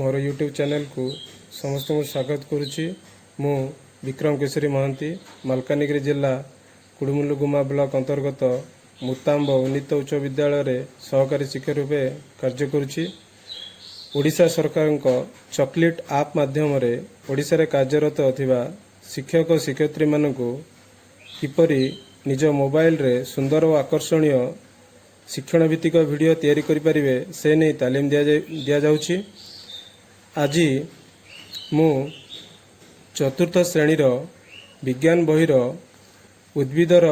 ମୋର ୟୁଟ୍ୟୁବ୍ ଚ୍ୟାନେଲକୁ ସମସ୍ତଙ୍କୁ ସ୍ୱାଗତ କରୁଛି। ମୁଁ ବିକ୍ରମ କେଶରୀ ମହାନ୍ତି, ମାଲକାନଗିରି ଜିଲ୍ଲା କୁଡୁମୁଲୁଗୁମା ବ୍ଲକ ଅନ୍ତର୍ଗତ ମୁତାମ୍ବ ଉନ୍ନୀତ ଉଚ୍ଚ ବିଦ୍ୟାଳୟରେ ସହକାରୀ ଶିକ୍ଷକ ରୂପେ କାର୍ଯ୍ୟ କରୁଛି। ଓଡ଼ିଶା ସରକାରଙ୍କ ଚକୋଲେଟ୍ ଆପ୍ ମାଧ୍ୟମରେ ଓଡ଼ିଶାରେ କାର୍ଯ୍ୟରତ ଥିବା ଶିକ୍ଷକ ଶିକ୍ଷୟିତ୍ରୀମାନଙ୍କୁ କିପରି ନିଜ ମୋବାଇଲରେ ସୁନ୍ଦର ଓ ଆକର୍ଷଣୀୟ ଶିକ୍ଷଣ ଭିତ୍ତିକ ଭିଡ଼ିଓ ତିଆରି କରିପାରିବେ, ସେ ନେଇ ତାଲିମ ଦିଆଯାଉଛି। ଆଜି ମୁଁ ଚତୁର୍ଥ ଶ୍ରେଣୀର ବିଜ୍ଞାନ ବହିର ଉଦ୍ଭିଦର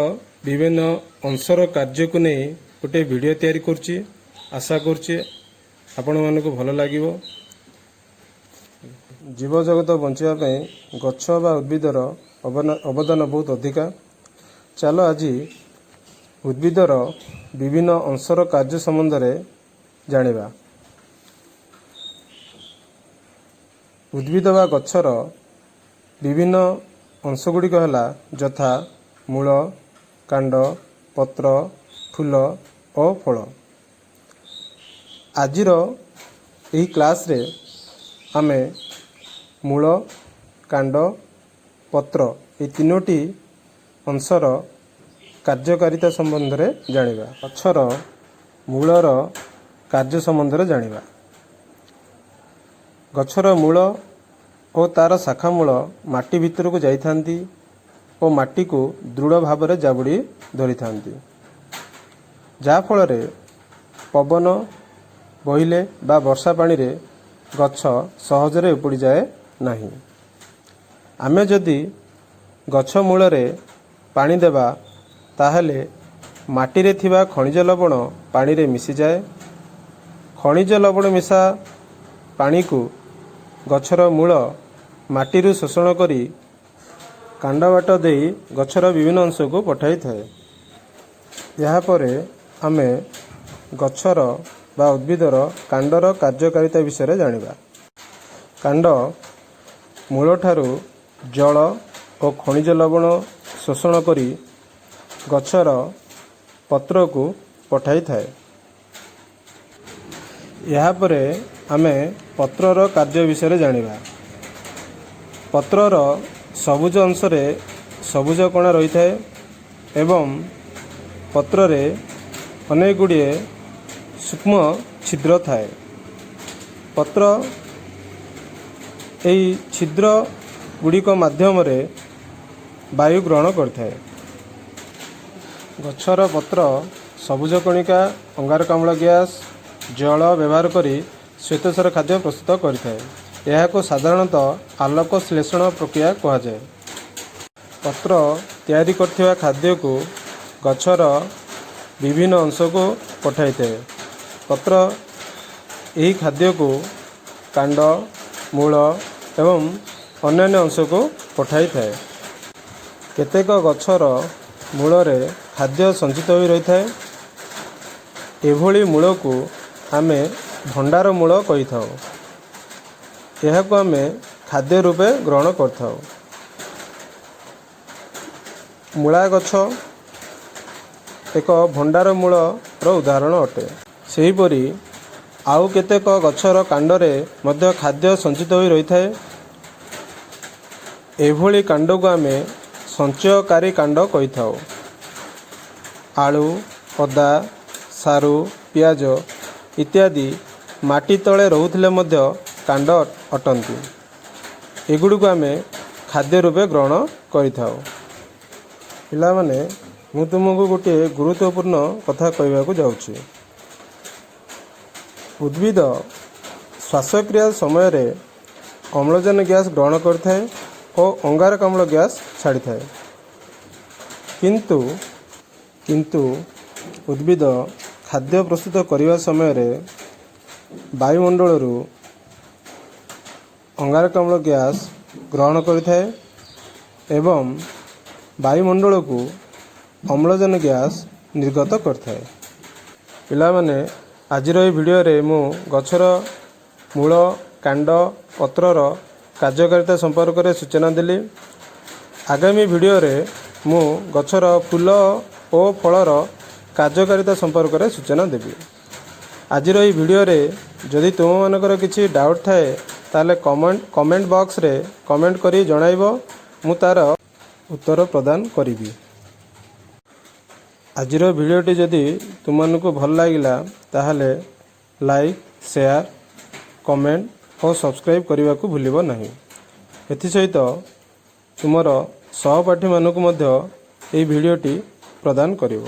ବିଭିନ୍ନ ଅଂଶର କାର୍ଯ୍ୟକୁ ନେଇ ଗୋଟିଏ ଭିଡ଼ିଓ ତିଆରି କରୁଛି। ଆଶା କରୁଛି ଆପଣମାନଙ୍କୁ ଭଲ ଲାଗିବ। ଜୀବଜଗତ ବଞ୍ଚିବା ପାଇଁ ଗଛ ବା ଉଦ୍ଭିଦର ଅବଦାନ ବହୁତ ଅଧିକା। ଚାଲ, ଆଜି ଉଦ୍ଭିଦର ବିଭିନ୍ନ ଅଂଶର କାର୍ଯ୍ୟ ସମ୍ବନ୍ଧରେ ଜାଣିବା। ଉଦ୍ଭିଦ ବା ଗଛର ବିଭିନ୍ନ ଅଂଶଗୁଡ଼ିକ ହେଲା ଯଥା ମୂଳ, କାଣ୍ଡ, ପତ୍ର, ଫୁଲ ଓ ଫଳ। ଆଜିର ଏହି କ୍ଲାସ୍ରେ ଆମେ ମୂଳ, କାଣ୍ଡ, ପତ୍ର ଏହି ତିନୋଟି ଅଂଶର କାର୍ଯ୍ୟକାରିତା ସମ୍ବନ୍ଧରେ ଜାଣିବା। ଗଛର ମୂଳର କାର୍ଯ୍ୟ ସମ୍ବନ୍ଧରେ ଜାଣିବା। ଗଛର ମୂଳ ଓ ତାର ଶାଖା ମୂଳ ମାଟି ଭିତରକୁ ଯାଇଥାନ୍ତି ଓ ମାଟିକୁ ଦୃଢ଼ ଭାବରେ ଜାବୁଡ଼ି ଧରିଥାନ୍ତି, ଯାହାଫଳରେ ପବନ ବହିଲେ ବା ବର୍ଷା ପାଣିରେ ଗଛ ସହଜରେ ଉପୁଡ଼ିଯାଏ ନାହିଁ। ଆମେ ଯଦି ଗଛ ମୂଳରେ ପାଣି ଦେବା, ତାହେଲେ ମାଟିରେ ଥିବା ଖଣିଜ ଲବଣ ପାଣିରେ ମିଶିଯାଏ। ଖଣିଜ ଲବଣ ମିଶା ପାଣିକୁ ଗଛର ମୂଳ ମାଟିରୁ ଶୋଷଣ କରି କାଣ୍ଡ ବାଟ ଦେଇ ଗଛର ବିଭିନ୍ନ ଅଂଶକୁ ପଠାଇଥାଏ। ଏହାପରେ ଆମେ ଗଛର ବା ଉଦ୍ଭିଦର କାଣ୍ଡର କାର୍ଯ୍ୟକାରିତା ବିଷୟରେ ଜାଣିବା। କାଣ୍ଡ ମୂଳଠାରୁ ଜଳ ଓ ଖଣିଜ ଲବଣ ଶୋଷଣ କରି ଗଛର ପତ୍ରକୁ ପଠାଇଥାଏ। ଏହାପରେ ଆମେ ପତ୍ରର କାର୍ଯ୍ୟ ବିଷୟରେ ଜାଣିବା। ପତ୍ରର ସବୁଜ ଅଂଶରେ ସବୁଜ କଣା ରହିଥାଏ ଏବଂ ପତ୍ରରେ ଅନେକ ଗୁଡ଼ିଏ ସୂକ୍ଷ୍ମ ଛିଦ୍ର ଥାଏ। ପତ୍ର ଏହି ଛିଦ୍ର ଗୁଡ଼ିକ ମାଧ୍ୟମରେ ବାୟୁ ଗ୍ରହଣ କରିଥାଏ। ଗଛର ପତ୍ର ସବୁଜ କଣିକା, ଅଙ୍ଗାରକାମ୍ଳ ଗ୍ୟାସ୍, ଜଳ ବ୍ୟବହାର କରି ଶ୍ୱେତସାର ଖାଦ୍ୟ ପ୍ରସ୍ତୁତ କରିଥାଏ। ଏହାକୁ ସାଧାରଣତଃ ଆଲୋକ ଶ୍ଳେଷଣ ପ୍ରକ୍ରିୟା କୁହାଯାଏ। ପତ୍ର ତିଆରି କରିଥିବା ଖାଦ୍ୟକୁ ଗଛର ବିଭିନ୍ନ ଅଂଶକୁ ପଠାଇଥାଏ। ପତ୍ର ଏହି ଖାଦ୍ୟକୁ କାଣ୍ଡ, ମୂଳ ଏବଂ ଅନ୍ୟାନ୍ୟ ଅଂଶକୁ ପଠାଇଥାଏ। କେତେକ ଗଛର ମୂଳରେ ଖାଦ୍ୟ ସଞ୍ଚିତ ହୋଇ ରହିଥାଏ। ଏଭଳି ମୂଳକୁ ଆମେ ଭଣ୍ଡାର ମୂଳ କହିଥାଉ। ଏହାକୁ ଆମେ ଖାଦ୍ୟ ରୂପେ ଗ୍ରହଣ କରିଥାଉ। ମୂଳା ଗଛ ଏକ ଭଣ୍ଡାର ମୂଳର ଉଦାହରଣ ଅଟେ। ସେହିପରି ଆଉ କେତେକ ଗଛର କାଣ୍ଡରେ ମଧ୍ୟ ଖାଦ୍ୟ ସଞ୍ଚିତ ହୋଇ ରହିଥାଏ। ଏଭଳି କାଣ୍ଡକୁ ଆମେ ସଞ୍ଚୟକାରୀ କାଣ୍ଡ କହିଥାଉ। ଆଳୁ, ଅଦା, ସାରୁ, ପିଆଜ ଇତ୍ୟାଦି ମାଟି ତଳେ ରହୁଥିଲେ ମଧ୍ୟ କାଣ୍ଡ ଅଟନ୍ତି। ଏଗୁଡ଼ିକୁ ଆମେ ଖାଦ୍ୟ ରୂପେ ଗ୍ରହଣ କରିଥାଉ। ପିଲାମାନେ, ମୁଁ ତୁମକୁ ଗୋଟିଏ ଗୁରୁତ୍ୱପୂର୍ଣ୍ଣ କଥା କହିବାକୁ ଯାଉଛି। ଉଦ୍ଭିଦ ଶ୍ୱାସକ୍ରିୟା ସମୟରେ ଅମ୍ଳଜାନ ଗ୍ୟାସ୍ ଗ୍ରହଣ କରିଥାଏ ଓ ଅଙ୍ଗାରକାମ୍ଳ ଗ୍ୟାସ୍ ଛାଡ଼ିଥାଏ। କିନ୍ତୁ ଉଦ୍ଭିଦ ଖାଦ୍ୟ ପ୍ରସ୍ତୁତ କରିବା ସମୟରେ ବାୟୁମଣ୍ଡଳରୁ ଅଙ୍ଗାରକାମ୍ଳ ଗ୍ୟାସ୍ ଗ୍ରହଣ କରିଥାଏ ଏବଂ ବାୟୁମଣ୍ଡଳକୁ ଅମ୍ଳଜାନ ଗ୍ୟାସ୍ ନିର୍ଗତ କରିଥାଏ। ପିଲାମାନେ, ଆଜିର ଏହି ଭିଡ଼ିଓରେ ମୁଁ ଗଛର ମୂଳ, କାଣ୍ଡ, ପତ୍ରର କାର୍ଯ୍ୟକାରିତା ସମ୍ପର୍କରେ ସୂଚନା ଦେଲି। ଆଗାମୀ ଭିଡ଼ିଓରେ ମୁଁ ଗଛର ଫୁଲ ଓ ଫଳର କାର୍ଯ୍ୟକାରିତା ସମ୍ପର୍କରେ ସୂଚନା ଦେବି। ଆଜିର ଏହି ଭିଡ଼ିଓରେ ଯଦି ତୁମମାନଙ୍କର କିଛି ଡାଉଟ୍ ଥାଏ, ତାହେଲେ କମେଣ୍ଟ ବକ୍ସରେ କମେଣ୍ଟ କରି ଜଣାଇବ। ମୁଁ ତା'ର ଉତ୍ତର ପ୍ରଦାନ କରିବି। ଆଜିର ଭିଡ଼ିଓଟି ଯଦି ତୁମମାନଙ୍କୁ ଭଲ ଲାଗିଲା, ତାହେଲେ ଲାଇକ୍, ସେୟାର, କମେଣ୍ଟ ଓ ସବସ୍କ୍ରାଇବ୍ କରିବାକୁ ଭୁଲିବ ନାହିଁ। ଏଥିସହିତ ତୁମର ସହପାଠୀମାନଙ୍କୁ ମଧ୍ୟ ଏହି ଭିଡ଼ିଓଟି ପ୍ରଦାନ କରିବ।